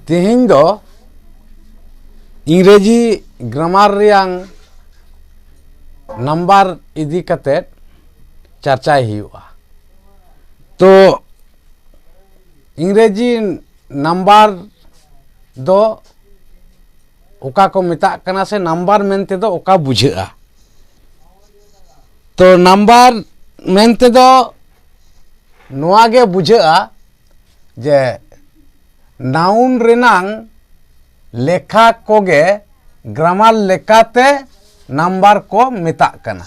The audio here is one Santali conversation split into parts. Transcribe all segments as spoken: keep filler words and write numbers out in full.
ᱛᱮᱦᱮᱧ ᱫᱚ ᱤᱝᱨᱮᱡᱤ ᱜᱨᱟᱢᱟᱨ ᱨᱮᱭᱟᱝ ᱱᱟᱢᱵᱟᱨ ᱤᱫᱤ ᱠᱟᱛᱮᱫ ᱪᱟᱨᱪᱟᱭ ᱦᱩᱭᱩᱜᱼᱟ᱾ ᱛᱚ, ᱤᱝᱨᱮᱡᱤ ᱱᱟᱢᱵᱟᱨ ᱫᱚ ᱚᱠᱟ ᱠᱚ ᱢᱮᱛᱟᱜ ᱠᱟᱱᱟ ᱥᱮ ᱱᱟᱢᱵᱟᱨ ᱢᱮᱱᱛᱮ ᱫᱚ ᱚᱠᱟ ᱵᱩᱡᱷᱟᱹᱜᱼᱟ? ᱛᱚ, ᱱᱟᱢᱵᱟᱨ ᱢᱮᱱᱛᱮ ᱫᱚ ᱱᱚᱣᱟ ᱜᱮ ᱵᱩᱡᱷᱟᱹᱜᱼᱟ ᱡᱮ ᱱᱟᱣᱩᱱ ᱨᱮᱱᱟᱝ ᱞᱮᱠᱷᱟ ᱠᱚᱜᱮ ᱜᱨᱟᱢᱟᱨ ᱞᱮᱠᱟᱛᱮ ᱱᱟᱢᱵᱟᱨ ᱠᱚ ᱢᱮᱛᱟᱜ ᱠᱟᱱᱟ᱾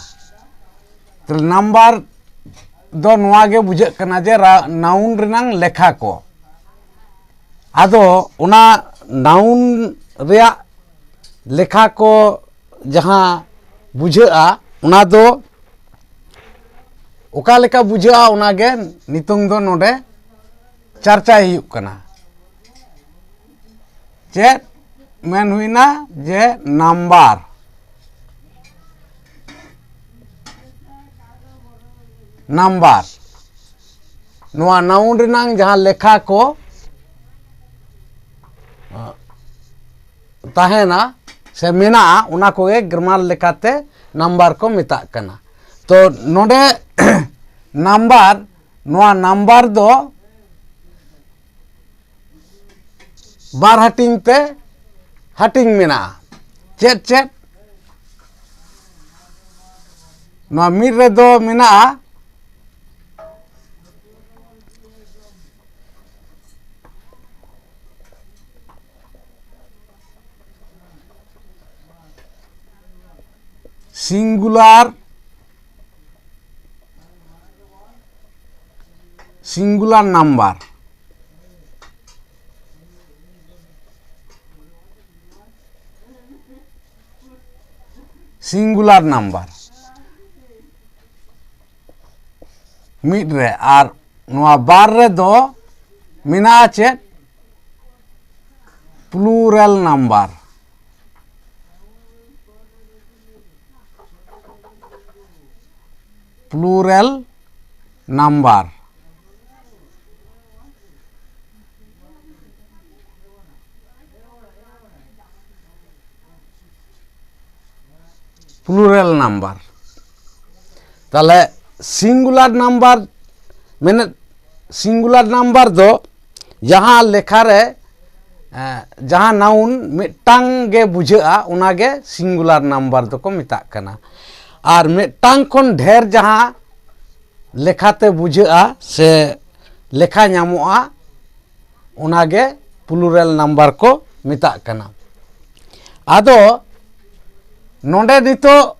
ᱛᱟᱦᱞᱮ ᱱᱟᱢᱵᱟᱨ ᱫᱚ ᱱᱚᱣᱟ ᱜᱮ ᱵᱩᱡᱷᱟᱹᱜ ᱠᱟᱱᱟ ᱡᱮ ᱨᱟ-, ᱱᱟᱣᱩᱱ ᱨᱮᱱᱟᱝ ᱞᱮᱠᱷᱟ ᱠᱚ᱾ ᱟᱫᱚ ᱚᱱᱟ ᱱᱟᱣᱩᱱ ᱨᱮᱭᱟᱜ ᱞᱮᱠᱷᱟ ᱠᱚ ᱡᱟᱦᱟᱸ ᱵᱩᱡᱷᱟᱹᱜᱼᱟ, ᱚᱱᱟ ᱫᱚ ᱚᱠᱟ ᱞᱮᱠᱟ ᱵᱩᱡᱷᱟᱹᱜᱼᱟ, ᱚᱱᱟ ᱜᱮ ᱱᱤᱛᱚᱝ ᱫᱚ ᱱᱚᱰᱮ ᱪᱟᱨᱪᱟᱭ ᱦᱩᱭᱩᱜ ᱠᱟᱱᱟ᱾ ᱪᱮᱫ ᱢᱮᱱ ᱦᱩᱭᱱᱟ? ᱡᱮ ᱱᱟᱢᱵᱟᱨ, ᱱᱟᱢᱵᱟᱨ, ᱱᱚᱣᱟ ᱱᱟᱣᱩᱱ ᱨᱮᱱᱟᱝ ᱡᱟᱦᱟᱸ ᱞᱮᱠᱷᱟ ᱠᱚ ᱛᱟᱦᱮᱱᱟ ᱥᱮ ᱢᱮᱱᱟᱜᱼᱟ, ᱚᱱᱟ ᱠᱚᱜᱮ ᱜᱨᱟᱢᱟᱨ ᱞᱮᱠᱟᱛᱮ ᱱᱟᱢᱵᱟᱨ ᱠᱚ ᱢᱮᱛᱟᱜ ᱠᱟᱱᱟ᱾ ᱛᱚ, ᱱᱚᱰᱮ ᱱᱟᱢᱵᱟᱨ, ᱱᱚᱣᱟ ᱱᱟᱢᱵᱟᱨ ᱫᱚ ᱵᱟᱨ ᱦᱟᱹᱴᱤᱧ ᱛᱮ ᱦᱟᱹᱴᱤᱧ ᱢᱮᱱᱟᱜᱼᱟ᱾ ᱪᱮᱫ ᱪᱮᱫ? ᱱᱚᱣᱟ ᱢᱤᱫ ᱨᱮᱫᱚ ᱢᱮᱱᱟᱜᱼᱟ singular, singular number, singular number ᱢᱤᱫ ᱨᱮ, ᱟᱨ ᱱᱚᱣᱟ ᱵᱟᱨ ᱨᱮᱫᱚ ᱢᱮᱱᱟᱜᱼᱟ ᱪᱮᱫ? Plural number, plural number᱾ plural number᱾ ᱛᱟᱦᱚᱞᱮ singular number ᱢᱮᱱᱮᱫ, singular number ᱫᱚ ᱡᱟᱦᱟᱸ ᱞᱮᱠᱷᱟ ᱨᱮ, ᱮ, ᱡᱟᱦᱟᱸ noun ᱢᱤᱫᱴᱟᱝ ᱜᱮ ᱵᱩᱡᱷᱟᱹᱜᱼᱟ, ᱚᱱᱟ ᱜᱮ singular number ᱫᱚᱠᱚ ᱢᱮᱛᱟᱜ ᱠᱟᱱᱟ᱾ ᱟᱨ ᱢᱤᱫᱴᱟᱝ ᱠᱷᱚᱱ ᱰᱷᱮᱨ ᱡᱟᱦᱟᱸ ᱞᱮᱠᱷᱟᱛᱮ ᱵᱩᱡᱷᱟᱹᱜᱼᱟ ᱥᱮ ᱞᱮᱠᱷᱟ ᱧᱟᱢᱚᱜᱼᱟ, ᱚᱱᱟ ᱜᱮ plural number ᱠᱚ ᱢᱮᱛᱟᱜ ᱠᱟᱱᱟ᱾ ᱟᱫᱚ ᱱᱚᱰᱮ ᱱᱤᱛᱚᱜ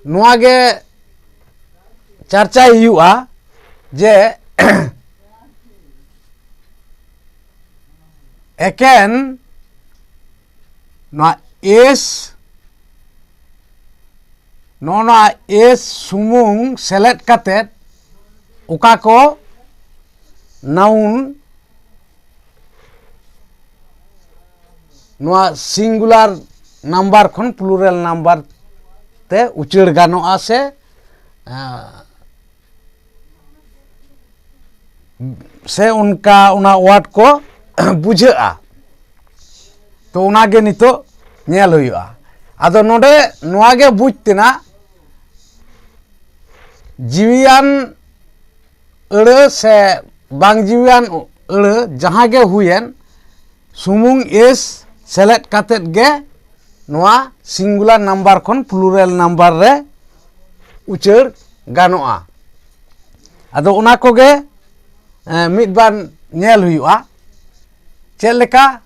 ᱱᱚᱣᱟ ᱜᱮ ᱪᱟᱨᱪᱟᱭ ᱦᱩᱭᱩᱜᱼᱟ ᱡᱮ ᱮᱠᱮᱱ ᱱᱚᱣᱟ S, ᱱᱚᱜᱼᱚ ᱱᱚᱣᱟ S ᱥᱩᱢᱩᱝ ᱥᱮᱞᱮᱫ ᱠᱟᱛᱮᱫ ᱚᱠᱟ ᱠᱚ noun ᱱᱚᱣᱟ singular number ᱠᱷᱚᱱ plural number ᱛᱮ ᱩᱪᱟᱹᱲ ᱜᱟᱱᱚᱜᱼᱟ ᱥᱮ, ᱮᱸ, ᱥᱮ ᱚᱱᱠᱟ ᱚᱱᱟ word ᱠᱚ ᱵᱩᱡᱷᱟᱹᱜᱼᱟ᱾ ᱛᱚ ᱚᱱᱟ ᱜᱮ ᱱᱤᱛᱚᱜ ᱧᱮᱞ ᱦᱩᱭᱩᱜᱼᱟ᱾ ᱟᱫᱚ ᱱᱚᱰᱮ ᱱᱚᱣᱟ ᱜᱮ ᱵᱩᱡᱽ ᱛᱮᱱᱟᱜ, ᱡᱤᱣᱤᱭᱟᱱ ᱟᱹᱲᱟᱹ ᱥᱮ ᱵᱟᱝ ᱡᱤᱣᱤᱭᱟᱱ ᱟᱹᱲᱟᱹ ᱡᱟᱦᱟᱸ ᱜᱮ ᱦᱩᱭᱮᱱ, ᱥᱩᱢᱩᱝ S ᱥᱮᱞᱮᱫ ᱠᱟᱛᱮᱫ ᱜᱮ ᱱᱚᱣᱟ singular number ᱠᱷᱚᱱ plural number ᱨᱮ ᱩᱪᱟᱹᱲ ᱜᱟᱱᱚᱜᱼᱟ᱾ ᱟᱫᱚ ᱚᱱᱟ ᱠᱚᱜᱮ, ᱮ, ᱢᱤᱫ ᱵᱟᱨ ᱧᱮᱞ ᱦᱩᱭᱩᱜᱼᱟ᱾ ᱪᱮᱫ ᱞᱮᱠᱟ?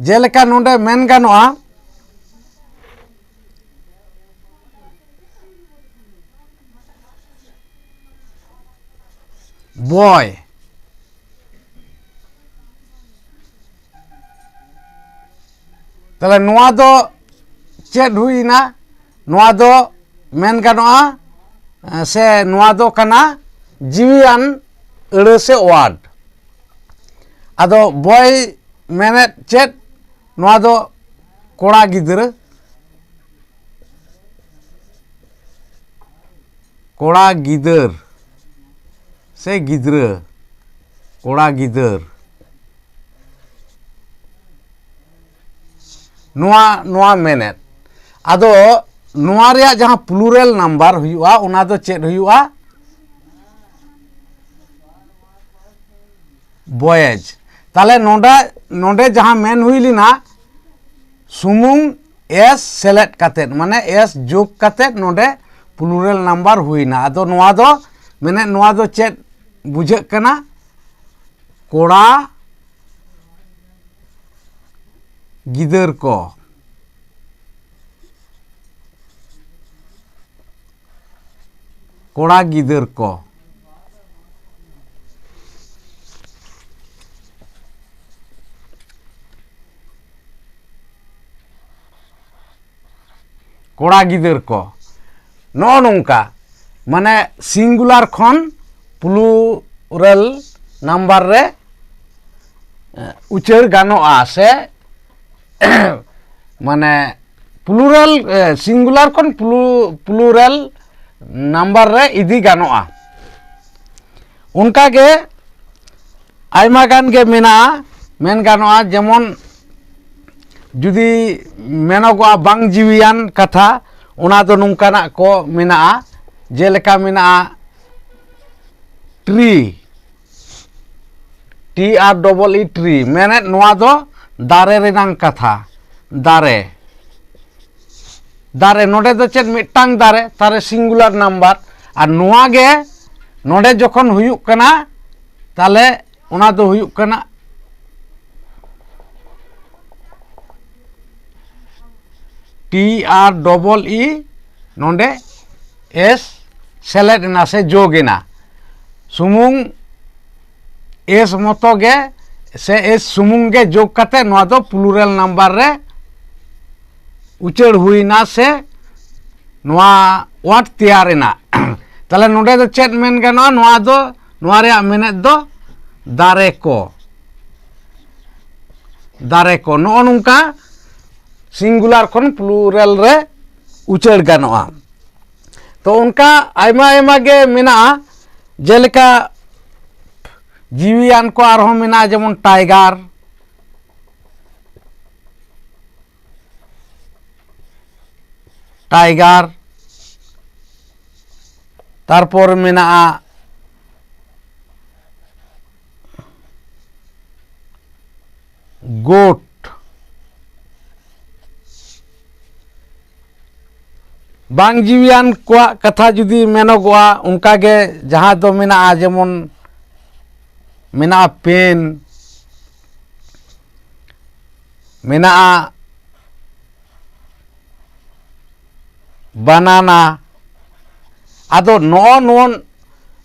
ᱡᱮᱞᱮᱠᱟ ᱱᱚᱰᱮ ᱢᱮᱱ ᱜᱟᱱᱚᱜᱼᱟ, boy᱾ ᱛᱟᱦᱞᱮ ᱱᱚᱣᱟ ᱫᱚ ᱪᱮᱫ ᱦᱩᱭᱱᱟ? ᱱᱚᱣᱟ ᱫᱚ ᱢᱮᱱ ᱜᱟᱱᱚᱜᱼᱟ, ᱮ, ᱥᱮ ᱱᱚᱣᱟ ᱫᱚ ᱠᱟᱱᱟ ᱡᱤᱣᱤᱭᱟᱱ ᱟᱹᱲᱟᱹ ᱥᱮ word᱾ ᱟᱫᱚ boy ᱢᱮᱱᱮᱫ ᱪᱮᱫ? ᱱᱚᱣᱟ ᱫᱚ ᱠᱚᱲᱟ ᱜᱤᱫᱽᱨᱟᱹ, ᱠᱚᱲᱟ ᱜᱤᱫᱟᱹᱨ ᱥᱮ ᱜᱤᱫᱽᱨᱟᱹ, ᱠᱚᱲᱟ ᱜᱤᱫᱟᱹᱨ᱾ ᱱᱚᱣᱟ ᱱᱚᱣᱟ ᱢᱮᱱᱮᱫ᱾ ᱟᱫᱚ ᱱᱚᱣᱟ ᱨᱮᱭᱟᱜ ᱡᱟᱦᱟᱸ ᱯᱞᱩᱨᱟᱞ ᱱᱟᱢᱵᱟᱨ ᱦᱩᱭᱩᱜᱼᱟ, ᱚᱱᱟ ᱫᱚ ᱪᱮᱫ ᱦᱩᱭᱩᱜᱼᱟ? ᱵᱚᱭᱮᱡᱽ᱾ ᱛᱟᱦᱚᱞᱮ ᱱᱚᱰᱮ ᱱᱚᱰᱮ ᱡᱟᱦᱟᱸ ᱢᱮᱱ ᱦᱩᱭ ᱞᱮᱱᱟ, ᱥᱩᱢᱩᱝ ᱮᱥ ᱥᱮᱞᱮᱫ ᱠᱟᱛᱮᱫ, ᱢᱟᱱᱮ ᱮᱥ ᱡᱳᱜᱽ ᱠᱟᱛᱮᱫ ᱱᱚᱰᱮ ᱯᱞᱩᱨᱟᱞ ᱱᱟᱢᱵᱟᱨ ᱦᱩᱭᱱᱟ᱾ ᱟᱫᱚ ᱱᱚᱣᱟ ᱫᱚ ᱢᱮᱱᱮᱫ, ᱱᱚᱣᱟ ᱫᱚ ᱪᱮᱫ ᱵᱩᱡᱷᱟᱹᱜ ᱠᱟᱱᱟ? ᱠᱚᱲᱟ ᱜᱤᱫᱟᱹᱨ ᱠᱚ, ᱠᱚᱲᱟ ᱜᱤᱫᱟᱹᱨ ᱠᱚ᱾ ᱠᱚᱲᱟ ᱜᱤᱫᱟᱹᱨ ᱠᱚ᱾ ᱱᱚᱜᱼᱚ ᱱᱚᱝᱠᱟ, ᱢᱟᱱᱮ ᱥᱤᱝᱜᱩᱞᱟᱨ ᱠᱷᱚᱱ ᱯᱞᱩᱨᱟᱞ ᱱᱟᱢᱵᱟᱨ ᱨᱮ ᱩᱪᱟᱹᱲ ᱜᱟᱱᱚᱜᱼᱟ, ᱥᱮ ᱢᱟᱱᱮ ᱯᱞᱩᱨᱟᱞ, ᱥᱤᱝᱜᱩᱞᱟᱨ ᱠᱷᱚᱱ ᱯᱞᱩᱨᱟᱞ ᱱᱟᱢᱵᱟᱨ ᱨᱮ ᱤᱫᱤ ᱜᱟᱱᱚᱜᱼᱟ᱾ ᱚᱱᱠᱟᱜᱮ ᱟᱭᱢᱟ ᱜᱟᱱ ᱜᱮ ᱢᱮᱱᱟᱜᱼᱟ, ᱢᱮᱱ ᱜᱟᱱᱚᱜᱼᱟ᱾ ᱡᱮᱢᱚᱱ ᱡᱩᱫᱤ ᱢᱮᱱᱚᱜᱚᱜᱼᱟ ᱵᱟᱝ ᱡᱤᱣᱤᱭᱟᱱ ᱠᱟᱛᱷᱟ, ᱚᱱᱟ ᱫᱚ ᱱᱚᱝᱠᱟᱱᱟᱜ ᱠᱚ ᱢᱮᱱᱟᱜᱼᱟ, ᱡᱮᱞᱮᱠᱟ ᱢᱮᱱᱟᱜᱼᱟ ᱴᱨᱤ, ᱴᱤ ᱟᱨ ᱰᱚᱵᱚᱞ ᱤ, ᱴᱨᱤ, ᱢᱮᱱᱮᱫ ᱱᱚᱣᱟ ᱫᱚ ᱫᱟᱨᱮ ᱨᱮᱱᱟᱝ ᱠᱟᱛᱷᱟ, ᱫᱟᱨᱮ, ᱫᱟᱨᱮ᱾ ᱱᱚᱰᱮ ᱫᱚ ᱪᱮᱫ? ᱢᱤᱫᱴᱟᱝ ᱫᱟᱨᱮ, ᱛᱟᱦᱞᱮ ᱥᱤᱝᱜᱩᱞᱟᱨ ᱱᱟᱢᱵᱟᱨ᱾ ᱟᱨ ᱱᱚᱣᱟ ᱜᱮ ᱱᱚᱰᱮ ᱡᱚᱠᱷᱚᱱ ᱦᱩᱭᱩᱜ ᱠᱟᱱᱟ, ᱛᱟᱦᱞᱮ ᱚᱱᱟ ᱫᱚ ᱦᱩᱭᱩᱜ ᱠᱟᱱᱟ ᱴᱤ ᱟᱨ ᱰᱚᱵᱚᱞ ᱤ, ᱱᱚᱰᱮ ᱮᱥ ᱥᱮᱞᱮᱫ ᱮᱱᱟ ᱥᱮ ᱡᱳᱜᱽ ᱮᱱᱟ᱾ ᱥᱩᱢᱩᱝ ᱮᱥ ᱢᱚᱛᱚ ᱜᱮ ᱥᱮ ᱮᱥ ᱥᱩᱢᱩᱝ ᱜᱮ ᱡᱳᱜᱽ ᱠᱟᱛᱮ ᱱᱚᱣᱟ ᱫᱚ ᱯᱞᱩᱨᱟᱞ ᱱᱟᱢᱵᱟᱨ ᱨᱮ ᱩᱪᱟᱹᱲ ᱦᱩᱭᱱᱟ ᱥᱮ ᱱᱚᱣᱟ ᱣᱟᱨᱰ ᱛᱮᱭᱟᱨ ᱮᱱᱟ᱾ ᱛᱟᱦᱞᱮ ᱱᱚᱰᱮ ᱫᱚ ᱪᱮᱫ ᱢᱮᱱ ᱜᱟᱱᱚᱜᱼᱟ? ᱱᱚᱣᱟ ᱫᱚ, ᱱᱚᱣᱟ ᱨᱮᱭᱟᱜ ᱢᱮᱱᱮᱫ ᱫᱚ ᱫᱟᱨᱮ ᱠᱚ, ᱫᱟᱨᱮ ᱠᱚ᱾ ᱱᱚᱜᱼᱚ ᱱᱚᱝᱠᱟ ᱥᱤᱝᱜᱩᱞᱟᱨ ᱠᱷᱚᱱ ᱯᱞᱩᱨᱟᱞ ᱨᱮ ᱩᱪᱟᱹᱲ ᱜᱟᱱᱚᱜᱼᱟ᱾ ᱛᱚ ᱚᱱᱠᱟ ᱟᱭᱢᱟ ᱟᱭᱢᱟ ᱜᱮ ᱢᱮᱱᱟᱜᱼᱟ, ᱡᱮᱞᱮᱠᱟ ᱡᱤᱣᱤᱭᱟᱱ ᱠᱚ ᱟᱨᱦᱚᱸ ᱢᱮᱱᱟᱜᱼᱟ, ᱡᱮᱢᱚᱱ ᱴᱟᱭᱜᱟᱨ, ᱴᱟᱭᱜᱟᱨ, ᱛᱟᱨᱯᱚᱨ ᱢᱮᱱᱟᱜᱼᱟ ᱜᱳᱴ᱾ ᱵᱟᱝ ᱡᱤᱣᱤᱭᱟᱱ ᱠᱚᱣᱟᱜ ᱠᱟᱛᱷᱟ ᱡᱩᱫᱤ ᱢᱮᱱᱚᱜᱚᱜᱼᱟ, ᱚᱱᱠᱟᱜᱮ ᱡᱟᱦᱟᱸ ᱫᱚ ᱢᱮᱱᱟᱜᱼᱟ, ᱡᱮᱢᱚᱱ ᱢᱮᱱᱟᱜᱼᱟ ᱯᱮᱱ, ᱢᱮᱱᱟᱜᱼᱟ ᱵᱟᱱᱟᱱᱟ᱾ ᱟᱫᱚ ᱱᱚᱜᱼᱚ ᱱᱚᱣᱟ,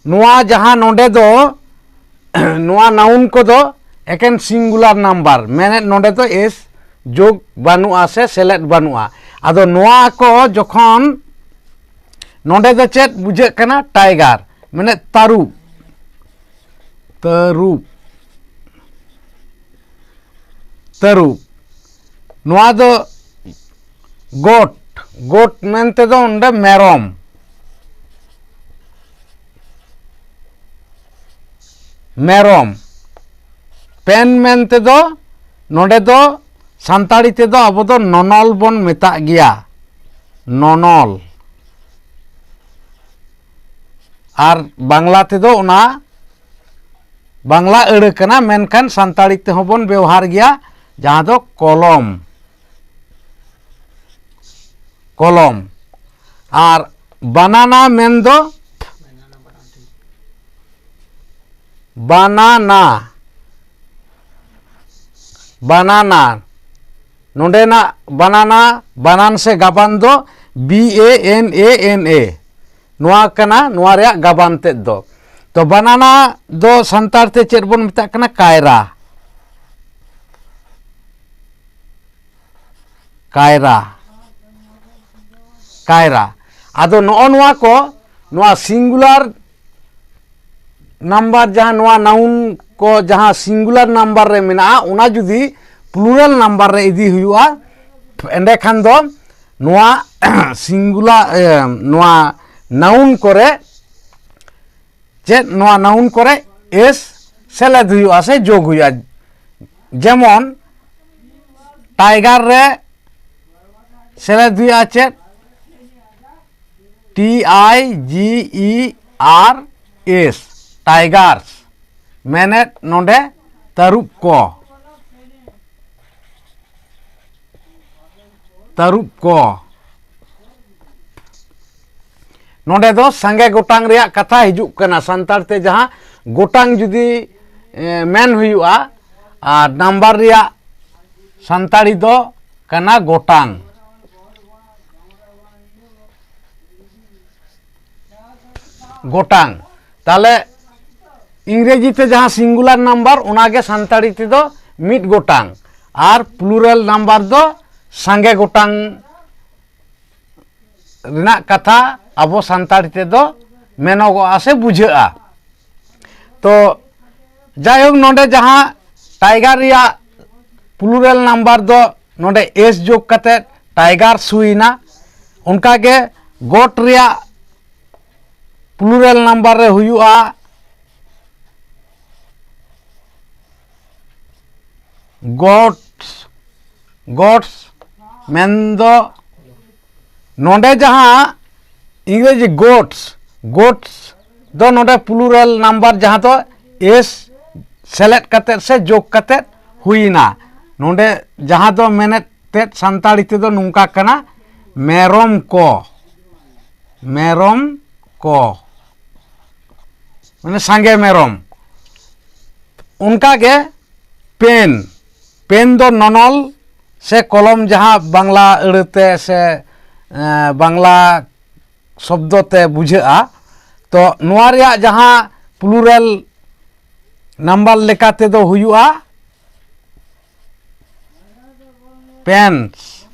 ᱱᱚᱣᱟ ᱡᱟᱦᱟᱸ ᱱᱚᱰᱮ ᱫᱚ ᱱᱚᱣᱟ ᱱᱟᱣᱩᱱ ᱠᱚᱫᱚ ᱮᱠᱮᱱ ᱥᱤᱝᱜᱩᱞᱟᱨ ᱱᱟᱢᱵᱟᱨ, ᱢᱮᱱᱮᱫ ᱱᱚᱰᱮ ᱫᱚ ᱮᱥ ᱡᱳᱜᱽ ᱵᱟᱹᱱᱩᱜᱼᱟ ᱥᱮ ᱥᱮᱞᱮᱫ ᱵᱟᱹᱱᱩᱜᱼᱟ᱾ ᱟᱫᱚ ᱱᱚᱣᱟ ᱠᱚ ᱡᱚᱠᱷᱚᱱ ᱱᱚᱰᱮ ᱫᱚ ᱪᱮᱫ ᱵᱩᱡᱷᱟᱹᱜ ᱠᱟᱱᱟ? ᱴᱟᱭᱜᱟᱨ, ᱢᱟᱱᱮ ᱛᱟᱹᱨᱩᱵ, ᱛᱟᱹᱨᱩᱵ, ᱛᱟᱹᱨᱩᱵ᱾ ᱱᱚᱣᱟ ᱫᱚ ᱜᱚᱴ, ᱜᱚᱴ ᱢᱮᱱᱛᱮ ᱫᱚ ᱚᱸᱰᱮ ᱢᱮᱨᱚᱢ, ᱢᱮᱨᱚᱢ᱾ ᱯᱮᱱ ᱢᱮᱱᱛᱮ ᱫᱚ ᱱᱚᱰᱮ ᱫᱚ ᱥᱟᱱᱛᱟᱲᱤ ᱛᱮᱫᱚ ᱟᱵᱚ ᱫᱚ ᱱᱚᱱᱚᱞ ᱵᱚᱱ ᱢᱮᱛᱟᱜ ᱜᱮᱭᱟ, ᱱᱚᱱᱚᱞ᱾ ᱟᱨ ᱵᱟᱝᱞᱟ ᱛᱮᱫᱚ ᱚᱱᱟ ᱵᱟᱝᱞᱟ ᱟᱹᱲᱟᱹ ᱠᱟᱱᱟ, ᱢᱮᱱᱠᱷᱟᱱ ᱥᱟᱱᱛᱟᱲᱤ ᱛᱮᱦᱚᱸ ᱵᱚᱱ ᱵᱮᱣᱦᱟᱨ ᱜᱮᱭᱟ, ᱡᱟᱦᱟᱸ ᱫᱚ ᱠᱚᱞᱚᱢ, ᱠᱚᱞᱚᱢ᱾ ᱟᱨ ᱵᱟᱱᱟᱱᱟ ᱢᱮᱱᱫᱚ ᱵᱟᱱᱟᱱᱟ, ᱵᱟᱱᱟᱱᱟ᱾ ᱱᱚᱰᱮᱱᱟᱜ ᱵᱟᱱᱟᱱᱟ, ᱵᱟᱱᱟᱱ ᱥᱮ ᱜᱟᱵᱟᱱ ᱫᱚ B A N A N A, ᱱᱚᱣᱟ ᱠᱟᱱᱟ, ᱱᱚᱣᱟ ᱨᱮᱭᱟᱜ ᱜᱟᱵᱟᱱ ᱛᱮᱫ ᱫᱚ᱾ ᱛᱚ ᱵᱟᱱᱟᱱᱟ ᱫᱚ ᱥᱟᱱᱛᱟᱲ ᱛᱮ ᱪᱮᱫ ᱵᱚᱱ ᱢᱮᱛᱟᱜ ᱠᱟᱱᱟ? ᱠᱟᱭᱨᱟ, ᱠᱟᱭᱨᱟ, ᱠᱟᱭᱨᱟ᱾ ᱟᱫᱚ ᱱᱚᱜᱼᱚ ᱱᱚᱣᱟ ᱠᱚ, ᱱᱚᱣᱟ ᱥᱤᱝᱜᱩᱞᱟᱨ ᱱᱟᱢᱵᱟᱨ, ᱡᱟᱦᱟᱸ ᱱᱚᱣᱟ ᱱᱟᱣᱩᱱ ᱠᱚ ᱡᱟᱦᱟᱸ ᱥᱤᱝᱜᱩᱞᱟᱨ ᱱᱟᱢᱵᱟᱨ ᱨᱮ ᱢᱮᱱᱟᱜᱼᱟ, ᱚᱱᱟ ᱡᱩᱫᱤ ᱯᱞᱩᱨᱟᱞ ᱱᱟᱢᱵᱟᱨ ᱨᱮ ᱤᱫᱤ ᱦᱩᱭᱩᱜᱼᱟ, ᱮᱸᱰᱮᱠᱷᱟᱱ ᱫᱚ ᱱᱚᱣᱟ ᱥᱤᱝᱜᱩᱞᱟᱨ, ᱮ, ᱱᱚᱣᱟ ᱱᱟᱣᱩᱱ ᱠᱚᱨᱮ ᱪᱮᱫ, ᱱᱚᱣᱟ ᱱᱟᱣᱩᱱ ᱠᱚᱨᱮ ᱮᱥ ᱥᱮᱞᱮᱫ ᱦᱩᱭᱩᱜᱼᱟ ᱥᱮ ᱡᱳᱜᱽ ᱦᱩᱭᱩᱜᱼᱟ᱾ ᱡᱮᱢᱚᱱ ᱴᱟᱭᱜᱟᱨ ᱨᱮ ᱥᱮᱞᱮᱫ ᱦᱩᱭᱩᱜᱼᱟ ᱪᱮᱫ? T I G E R S, Tigers, ᱢᱮᱱᱮᱫ ᱱᱚᱰᱮ ᱛᱟᱹᱨᱩᱵ ᱠᱚ, ᱛᱟᱹᱨᱩᱵ ᱠᱚ᱾ ᱱᱚᱰᱮ ᱫᱚ ᱥᱟᱸᱜᱮ ᱜᱚᱴᱟᱝ ᱨᱮᱭᱟᱜ ᱠᱟᱛᱷᱟ ᱦᱤᱡᱩᱜ ᱠᱟᱱᱟ᱾ ᱥᱟᱱᱛᱟᱲ ᱛᱮ ᱡᱟᱦᱟᱸ ᱜᱚᱴᱟᱝ ᱡᱩᱫᱤ, ᱮ, ᱢᱮᱱ ᱦᱩᱭᱩᱜᱼᱟ, ᱟᱨ ᱱᱟᱢᱵᱟᱨ ᱨᱮᱭᱟᱜ ᱥᱟᱱᱛᱟᱲᱤ ᱫᱚ ᱠᱟᱱᱟ ᱜᱚᱴᱟᱝ᱾ ᱜᱚᱴᱟᱝ᱾ ᱛᱟᱦᱞᱮ ᱤᱝᱨᱮᱡᱤ ᱛᱮ ᱡᱟᱦᱟᱸ singular number, ᱚᱱᱟᱜᱮ ᱥᱟᱱᱛᱟᱲᱤ ᱛᱮᱫᱚ ᱢᱤᱫ ᱜᱚᱴᱟᱝ, ᱟᱨ plural number ᱫᱚ ᱥᱟᱸᱜᱮ ᱜᱚᱴᱟᱝ ᱨᱮᱱᱟᱜ ᱠᱟᱛᱷᱟ ᱟᱵᱚ ᱥᱟᱱᱛᱟᱲᱤ ᱛᱮᱫᱚ ᱢᱮᱱᱚᱜᱚᱜᱼᱟ ᱥᱮ ᱵᱩᱡᱷᱟᱹᱜᱼᱟ᱾ ᱛᱚ ᱡᱟᱭᱦᱳᱠ, ᱱᱚᱰᱮ ᱡᱟᱦᱟᱸ tiger ᱨᱮᱭᱟᱜ plural number ᱫᱚ ᱱᱚᱰᱮ S ᱡᱳᱜᱽ ᱠᱟᱛᱮ ᱴᱟᱭᱜᱟᱨᱥ ᱦᱩᱭᱱᱟ᱾ ᱚᱱᱠᱟᱜᱮ goat ᱨᱮᱭᱟᱜ plural number ᱨᱮ ᱦᱩᱭᱩᱜᱼᱟ goats, goats ᱢᱮᱱᱫᱚ ᱱᱚᱰᱮ ᱡᱟᱦᱟᱸ ᱤᱝᱨᱮᱡᱤ goats, goats ᱫᱚ ᱱᱚᱰᱮ plural number, ᱡᱟᱦᱟᱸ ᱫᱚ S ᱥᱮᱞᱮᱫ ᱠᱟᱛᱮᱫ ᱥᱮ ᱡᱳᱜᱽ ᱠᱟᱛᱮᱫ ᱦᱩᱭᱮᱱᱟ᱾ ᱱᱚᱰᱮ ᱡᱟᱦᱟᱸ ᱫᱚ ᱢᱮᱱᱮᱫ ᱛᱮᱫ ᱥᱟᱱᱛᱟᱲᱤ ᱛᱮᱫᱚ ᱱᱚᱝᱠᱟ ᱠᱟᱱᱟ, ᱢᱮᱨᱚᱢ ᱠᱚ, ᱢᱮᱨᱚᱢ ᱠᱚ, ᱢᱟᱱᱮ ᱥᱟᱸᱜᱮ ᱢᱮᱨᱚᱢ᱾ ᱚᱱᱠᱟᱜᱮ pen, pen ᱫᱚ ᱱᱚᱱᱚᱞ ᱥᱮ ᱠᱚᱞᱚᱢ, ᱡᱟᱦᱟᱸ ᱵᱟᱝᱞᱟ ᱟᱹᱲᱟᱹᱛᱮ ᱥᱮ, ᱮᱸ, ᱵᱟᱝᱞᱟ ᱥᱚᱵᱫᱚ ᱛᱮ ᱵᱩᱡᱷᱟᱹᱜᱼᱟ᱾ ᱛᱚ ᱱᱚᱣᱟ ᱨᱮᱭᱟᱜ ᱡᱟᱦᱟᱸ plural number ᱞᱮᱠᱟ ᱛᱮᱫᱚ ᱦᱩᱭᱩᱜᱼᱟ pens,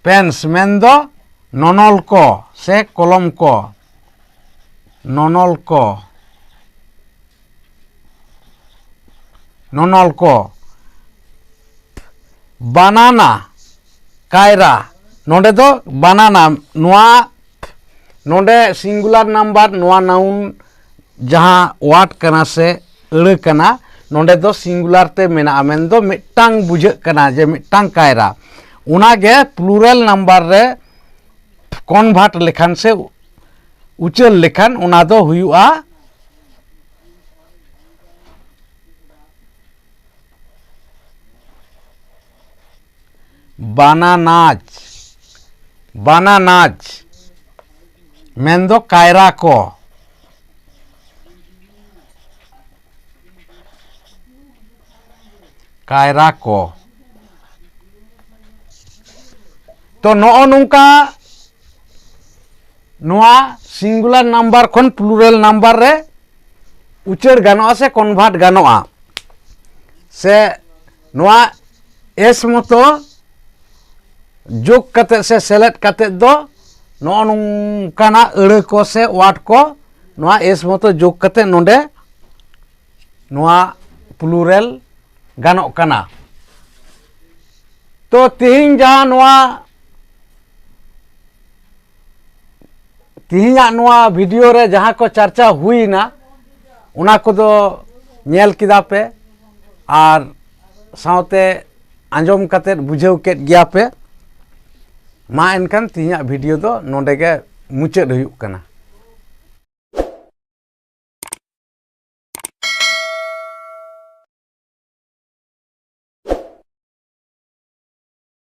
pens ᱢᱮᱱᱫᱚ ᱱᱚᱱᱚᱞ ᱠᱚ ᱥᱮ ᱠᱚᱞᱚᱢ ᱠᱚ, ᱱᱚᱱᱚᱞ ᱠᱚ, ᱱᱚᱱᱚᱞ ᱠᱚ᱾ banana, ᱠᱟᱭᱨᱟ᱾ ᱱᱚᱰᱮ ᱫᱚ banana, ᱱᱚᱣᱟ ᱱᱚᱰᱮ singular number, ᱱᱚᱣᱟ noun ᱡᱟᱦᱟᱸ word ᱠᱟᱱᱟ ᱥᱮ ᱟᱹᱲᱟᱹ ᱠᱟᱱᱟ, ᱱᱚᱰᱮ ᱫᱚ singular ᱛᱮ ᱢᱮᱱᱟᱜᱼᱟ, ᱢᱮᱱᱫᱚ ᱢᱤᱫᱴᱟᱝ ᱵᱩᱡᱷᱟᱹᱜ ᱠᱟᱱᱟ ᱡᱮ ᱢᱤᱫᱴᱟᱝ ᱠᱟᱭᱨᱟ᱾ ᱚᱱᱟᱜᱮ plural number ᱨᱮ convert ᱞᱮᱠᱷᱟᱱ ᱥᱮ ᱩᱪᱟᱹᱲ ᱞᱮᱠᱷᱟᱱ ᱚᱱᱟ ᱫᱚ ᱦᱩᱭᱩᱜᱼᱟ ᱵᱟᱱᱟᱱᱟᱡᱽ᱾ ᱵᱟᱱᱟᱱᱟᱡᱽ ᱢᱮᱱᱫᱚ ᱠᱟᱭᱨᱟ ᱠᱚ᱾ ᱠᱟᱭᱨᱟ ᱠᱚ᱾ ᱛᱚ, ᱱᱚᱜᱼᱚ ᱱᱚᱝᱠᱟ ᱱᱚᱣᱟ singular number ᱠᱷᱚᱱ plural number ᱨᱮ ᱩᱪᱟᱹᱲ ᱜᱟᱱᱚᱜᱼᱟ ᱥᱮ convert ᱜᱟᱱᱚᱜᱼᱟ, ᱥᱮ ᱱᱚᱣᱟ S ᱢᱚᱛᱚ ᱡᱳᱜᱽ ᱠᱟᱛᱮ ᱥᱮ ᱥᱮᱞᱮᱫ ᱠᱟᱛᱮ ᱫᱚ ᱱᱚᱜᱼᱚ ᱱᱚᱝᱠᱟᱱᱟᱜ ᱟᱹᱲᱟᱹ ᱠᱚ ᱥᱮ word ᱠᱚ ᱱᱚᱣᱟ S ᱢᱚᱛᱚ ᱡᱳᱜᱽ ᱠᱟᱛᱮ ᱱᱚᱰᱮ ᱱᱚᱣᱟ plural ᱜᱟᱱᱚᱜ ᱠᱟᱱᱟ᱾ ᱛᱚ, ᱛᱮᱦᱮᱧ ᱡᱟᱦᱟᱸ ᱱᱚᱣᱟ, ᱛᱮᱦᱮᱧᱟᱜ ᱱᱚᱣᱟ video ᱨᱮ ᱡᱟᱦᱟᱸ ᱠᱚ ᱪᱟᱨᱪᱟ ᱦᱩᱭᱱᱟ, ᱚᱱᱟ ᱠᱚᱫᱚ ᱧᱮᱞ ᱠᱮᱫᱟ ᱯᱮ ᱟᱨ ᱥᱟᱶᱛᱮ ᱟᱸᱡᱚᱢ ᱠᱟᱛᱮᱫ ᱵᱩᱡᱷᱟᱹᱣ ᱠᱮᱫ ᱜᱮᱭᱟ ᱯᱮ᱾ ᱢᱟ ᱮᱱᱠᱷᱟᱱ ᱛᱮᱦᱮᱧᱟᱜ video ᱫᱚ ᱱᱚᱰᱮ ᱜᱮ ᱢᱩᱪᱟᱹᱫ ᱦᱩᱭᱩᱜ ᱠᱟᱱᱟ᱾